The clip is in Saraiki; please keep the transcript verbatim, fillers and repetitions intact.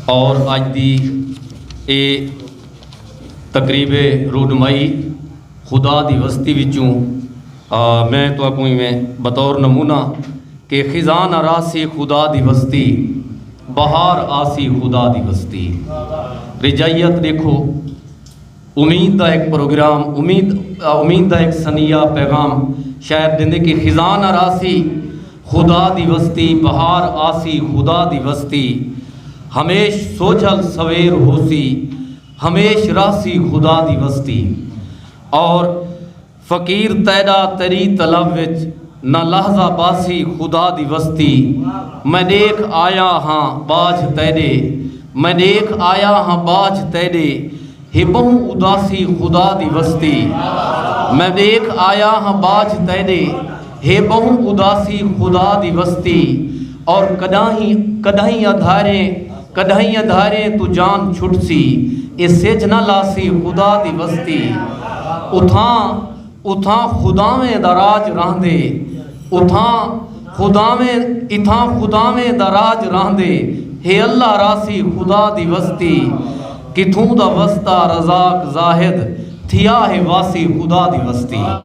اور اڄ دی اے تقریب رونمائی خدا دی وستی وچوں، آ، میں تہاکوں ایویں بطور نمونہ کہ خزانہ راہسی خدا دی وستی، بہار آسی خدا دی وستی۔ رجائیت ݙیکھو، امید دا ہک پروگرام، امید، امید دا ہک سنیہ پیغام شاید ݙیندے کہ خزانہ راہسی خدا دی وستی، بہار آسی خدا دی وستی، ہمیش سوجھل سویر ہوسی، ہمیش راہسی خدا دی وستی۔ اور فقیر تیݙا تیݙی طلب وچ نہ لحظہ باسی خدا دی وستی۔ میں ݙیکھ آیا ہاں ٻاجھ تیݙے، میں ݙیکھ آیا ہاں ٻاجھ تیݙے، ہے ٻہوں اداسی خدا دی وستی۔ میں ݙیکھ آیا ہاں ٻاجھ تیݙے، ہے ٻہوں اداسی خدا دی وستی۔ اور کݙاہیں، کݙاہیں ادھاریں، کݙاہیں ادھاریں توں جان چھٹسی، اے سجھ نہ لاسی خدا دی وستی۔ اتھاں، اتھاں خداویں دا راج رہندے، اتھاں خداویں، اتھاں خداویں دا راج رہندے، ہے اللہ راہسی خدا دی وستی۔ کتھوں دا وستا رزاق زاہد، تھیا ہے واسی خدا دی وستی۔